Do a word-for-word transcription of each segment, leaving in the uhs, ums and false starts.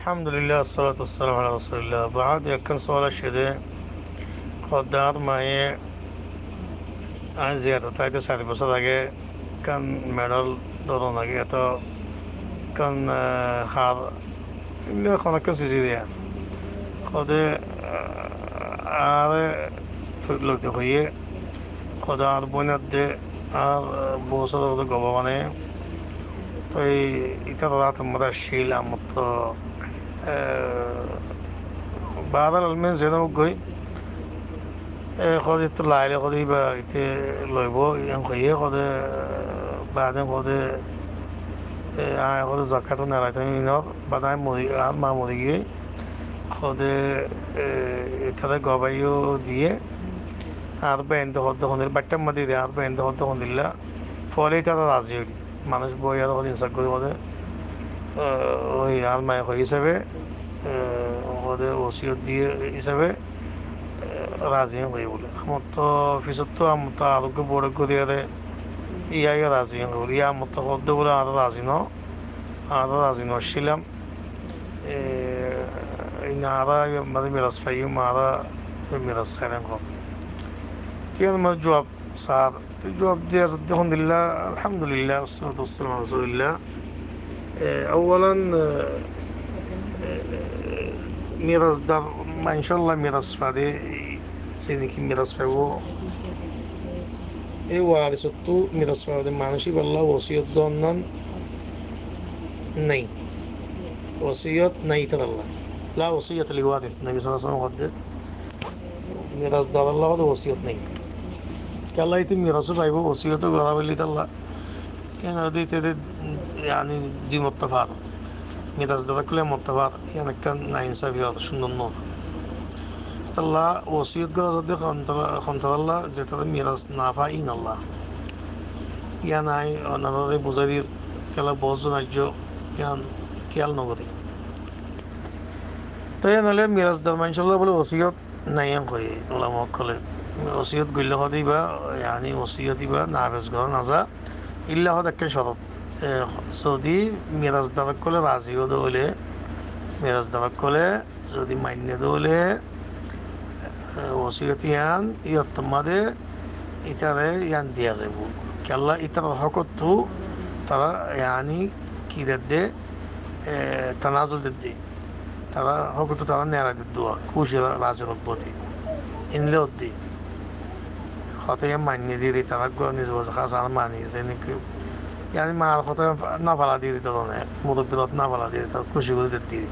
Alhamdulillah, wassalatu wassalamu ala rasulillah. Baad, ekkán sual aiccé de, hoódde añár maáye, añí ziyarot aite sair bosór age, ekkán medal dóron age, eto ekkán, eh, hár, endilla honó ekkán siz diye. Hoódde, eh, añáre loite hoiyé, hoódde añár bóin adde, añár bosór adde goba banaiyé. Toi ítarar átor modde accíl, añár modde, eh, baáral almen zeno goi, eh, hoódde ítara laile hoódde íba íte loibo, yián hoiyé hoódde, eh, baade hoódde, eh, añí hoódde zakat neelaitam inor, baade añí mori, añár maa mori giyé, hoódde, eh, ítara goba yó diyé, añár báinde hoódde hondilla, baitthar modde diyé, añár báinde hoódde hondilla, fore ítara razi óil. Manúic boi ar hoódde insaf gorí hoódde, eh, ói añár maáye hoiyé hísabe, eh, hoódde wosiyot diyé hísabe, eh, razi óiye bóle. Añár modde fisóttu añár modde ar uggwá boro gorí ar yían yó razi óiye bóle. Yían añár modde hoódde bóle añára razi no, añára razi no accílam. Eh, ine añára yó mane miras faiyum, añára miras sairem hoó. Yían mane juab sar, juab diyar de hondilla, alhamdulillah, wassalatu wassalamu ala rasulillah. Eh, awalan, eh, eh, mirasdar, maincólla miras fade, zene ki miras faibo, e warisottu miras fade manúic íballa wosiyot doonnan nai. Wosiyot nai ítaralla. La wosiyata li waris, Nobi sallallahu alaihi wasallam hoódde. Mirasdar ókkol hoódde wosiyot nai. Kiyólla íte miras ó faibo, wosiyot ó gora félli ítalla. Kiyólla íte de, yani, di mottafar. Mirasdar ókkol mottafar. Yián ekkán nainsafi or, cúndor no. Ítalla wosiyot gora zade hontaralla, zetara miras no fa ínalla. Yián añí onorare buzái dir, kiyólla bout zon aijjó, yián kiyal no gorí. Toi yián óile mirasdar maincólla bóle wosiyot nai yián hoiyé ulama ókkole. Wosiyot goille hoódde íba, yani wosiyot íba nafez gora no za. Illa hoódde ekkán corot. E, zodi mirasdar ókkole razi óiye de óile, mirasdar ókkole zodi mainné de óile, e, wosiyot yián, yóttor modde ítare yián diya zaibo. Kiyólla ítarar hókottu tará, yani, ki dedde, e, tanazul dedde. Tará hókottu tará neelai dedde, kúci ra-, razi rakbó de. Endilla hoódde. Hotá yián mainné diyé de, tará uggwá niz bosé hás ar mani, zene ki, yani, maar hotá no fela diyé de, tará ne, murobbir hotá no fela diyé de, tará kúci gorí diyé de.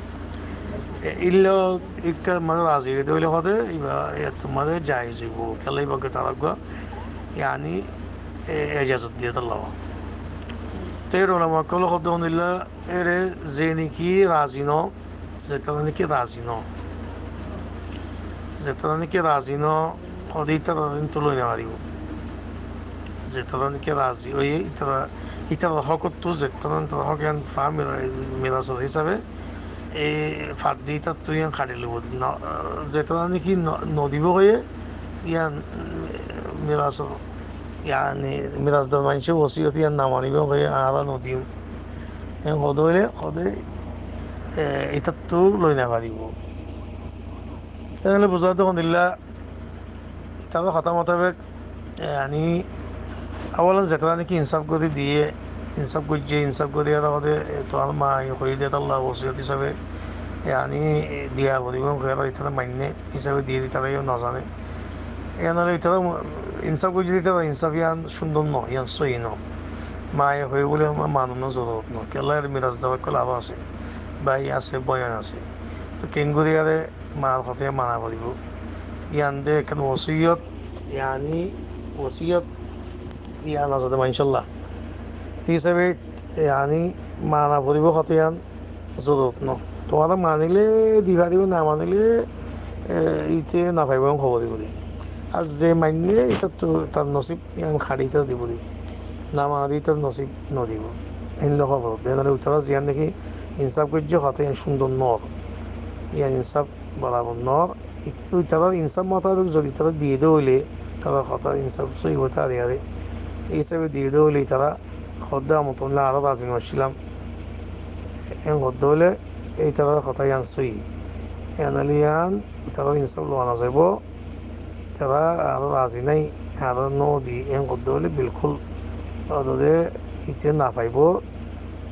E, illa ikká mane razi óiye de óile hoódde, íba yóttor modde jaiz óibo. Kiyólla íba tará uggwá, yani, e, ejazot diyé de ítalla. Te ulama ókkole hoódde hondilla, ére zene ki razi no, zetara niki razi no. Zetara niki razi no, hoódde ítarare kintu loi no faribo. Zetara niki razi óiye, ítara, ítarar hókottu, zetara, ítarar hók yián fa mira-, mirasor hísabe, e, fadde ítarattu yián haçi loibo de. No, zetara niki no, no dibo hoiyé, yián, e, mirasor, yani, mirasdar maincé wosiyot yián no manibo hoiyé, añára no dim. Yián hoódde óile, hoódde, e, ítarattu loi no faribo. Te óile buzá de hondilla, ítarar hotá mutabek, e, yani, awalan zetara niki insaf gorí diyé, insaf goijjé, insaf gorí ar hoódde, e, tuáñr maáye hoiyé de ítalla wosiyot hísabe, yani, diya foribo hoiyé ar ítara mainné hísabe diyé de ítara yó no zane. Yián óile ítara mu-, insaf goijjé de ítara insaf yián cúndor no, yián sóhi no. Maáye hoiyé bóle ma-, manonor zorurot no. Kiyólla ére mirasdar ókkol aró asé, bái asé, boin asé. Toi keéngorí ére maar hotá yián mana foribo. Yián de ekkán wosiyot, yani wosiyot yián asé de maincólla. Te hísabe, yani, mana foribo hotá yián zorurot no. Tuáñra manile di faribo, no manile, e, íte no faibo, yián hoibo de. Ar ze mainné, ítarattu tar nosib yián haçi ítarare dibo de. No mane de ítarar nosib no dibo. Endilla hoibo de. Ítara ziyán niki insaf goijjé, hotá yián cúndor no. Yián insaf borabor no. Í-, ítarar insaf mutabek zodi ítara diyé de óile, ítarar hotá insaf sóhi óibo tará yóre. Ei hísabe diyé de óile ítara hoódde añára razi no accílam. Yián hoódde óile, Ítarar hotá yián sóiyi. Yián óile yián ítarar insáf lowa no zaibó. Ítara añára razi nái, añára no di, en hoddé óile bilkúl. Ódode íte no faibó.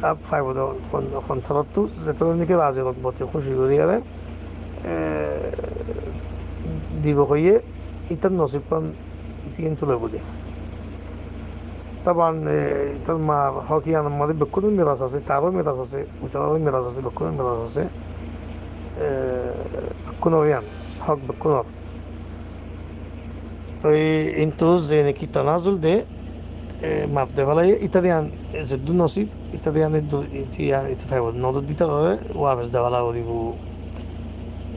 Ab faibó de hon, hon tarattú, zetará niki razi rokboti kúci gorí are, e, dibo hoiyé, ítar nosib hán íte kintu loibó de. Taban, e, ítar mar hók yián or mazé bekkúnor miras asé, taró miras asé, ítararó miras asé, bekkúnor miras asé. E, bekkúnor yián, hók bekkúnor. Toi intu ze niki tanazul de, e, maf de félaiye, ítar yián, e, zeddúr nosib, ítar yián eddur, íte yián, íte faibó. Nodor de ítararé wafes de félaibo dibo.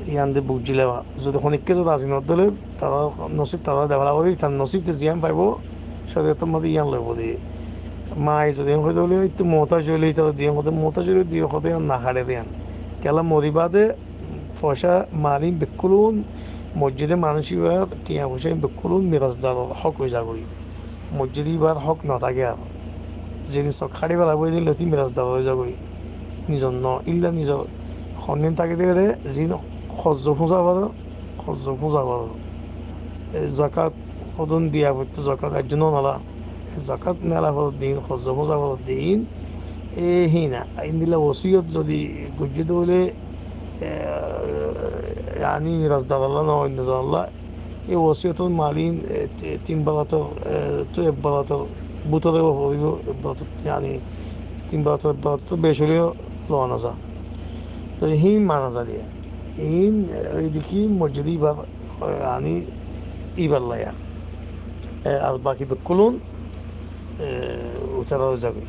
Yián de buzíle ba. Zodi honikká razi no óile, tará nosib tará de félaibo de, ítar nosib de ziyán faibó, córiyotor mazé yián loibó de. Maye zodi en hoiyé de óile, ítara muhtaj óile, ítara diye hoiyé de muhtaj óile, diye hoiyé de yián no háre de yián. Kiyólla mori bade, foicá mali bekkúlun, mojjide manúic íbar, tiañ foicá bekkúlun mirasdaror hók ói zagói. Mojjide íbar hók no táke ar. Zedin sók hári félaibo, edin lóti mirasdar ói zagói. Nizor no, ílla nizor hondin táke de re, zin hozzo fúza farer, hozzo fúza farer. E, zakat hodún diya foitto, zakat aijjó no nela. E, zakat nela forer din, hozzo fúza farer din. E, hína, endilla wosiyot zodi goijjé de óile, e, yani mirasdarolla no, oinno zonolla, e wosiyotor mali, e, ti-, tin barator, e, tu ek barator bútore foribo, ek barator, yani, tin barator, ek barator beci óileyo lowa no za. Toi hín mana za de. Hín, e, ói de ki mojjide íbar, e, yani, íbar laiya. E, ar baki bekkúlun, e, ítara ói zagói.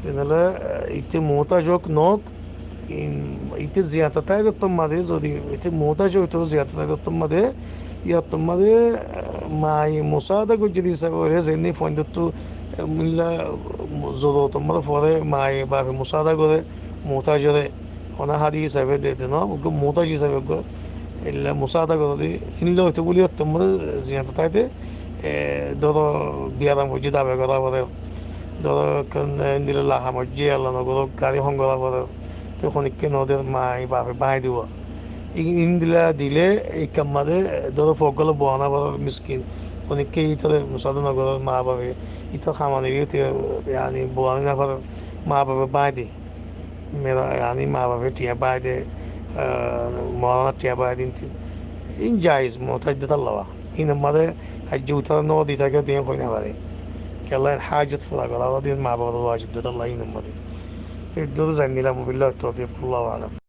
Tenóile, e, íte muhtaj ók no ók, in, íte ziyata táidottú mazé, zodi íte muhtaj óito ziyata táidottú mazé, yattu mazé, e, maye musaada goijjé de hísabe óile, zenne fuaindottu, e, milla, zorurot mazé fore, maye bafe musaada gore, muhtaj óre, hono hádi hísabe de de no, uggwá muhtaj hísabe uggwá, illa musaada gore de, illa óito buli yattu mazé ziyata táite, e, dóro biyaram goijjé de abe gora fore, dóro ekkán, e, endilla laha moijjé, Allah no goruk, gari hon gora fore, te honikka no der, maye bafe báñgi dibo. Í-, índilla dile, ikká mazé, dóro, fua ókkol boana fore miskin. Honikka ítare musaada no gorer, ma bafe, ítar hamani biyote, yani, boani no fore, ma bafe báñgi de. Mera, yani, ma bafe tiañ báñgi de, ah, morana tiañ báñgi de, ín jaiz, muhtaj de tálla. Hínor mazé aijjó ítara no di táke de hoi no fare. Kiyólla hajot fura gora fore de ma bafor wajib de tálla hínor mazé. Te dóro zainnilám, billahi tawfiq, wallahu alam.